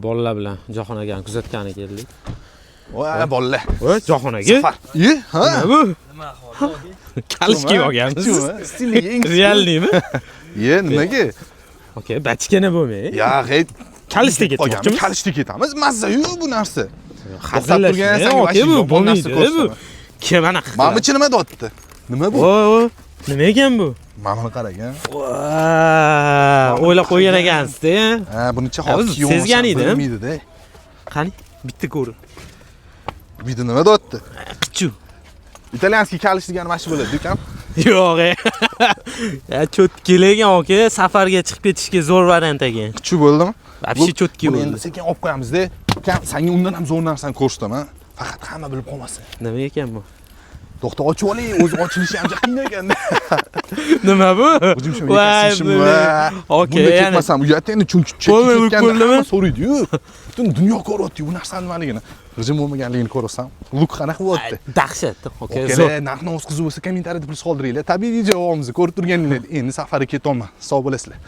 Bolalar bilan Jahon akani kuzatgani keldik. Voy, bolalar. Voy, Jahon aka. Safar. Iye, ha? Nima bu? Kalish kiyib olganmiz. Stili eng. Реальный mi? Iye, nimaga? Aka, bachkana bo'lmang. Ya, hey, Kalishda qolganmi? ketmoqchimiz. Kalishda ketamiz. Mazza-yu bu narsa. Hazillashmang, turgan aka, bu yomon narsa bo'lmaydi bu. ko'rsataman. Kim anaqa Mana qiladi? bu nima deyapti? Nima bu? Voy, voy. Nima ekan bu? Mana buni qarang. Voy, o'ylab qo'ygan ekansiz-da. Ha, bunicha Ha, hozir o'zi kiyib olmasam sezgan edim. bilmaydi-da. Qani, bitta ko'r. Bu yerda nima deyapti? Qichu. Итальянский kalish degani mana shu bo'ladi, ukam. Yo'q, e. Ya, чётко lekin, aka, safarga chiqib ketishga zo'r variant ekan. Qichu bo'ldimi? Вообще чётко Buni bo'ldi. endi sekin olib qo'yamiz-da. Ukam, senga undan ham zo'r narsani ko'rsataman. Faqat hamma bilib qolmasin. Nima ekan bu? To'xta, ochib olay, o'zi ochilishi ham qiyin ekanda. Nima bu? O'zim shu Voy, yekasishim va. Aka, Bunda ya'ni ketmasam uyat endi, chunki Bo'lmay chekka ketganda bo'ldimi? hamma so'raydi-yu. Butun dunyo ko'ryapti bu narsani nimaligini. G'ijim bo'lmaganligini ko'rasam, лук qanaqa bo'lyapti? Dahshat. Aka, zo'r. Okalar, narx navosi qiziq bo'lsa, kommentariyada plyus qoldiringlar. Tabiiy javobimizni ko'rib turganinglar, endi safarga ketyapman. Sog' bo'lasizlar.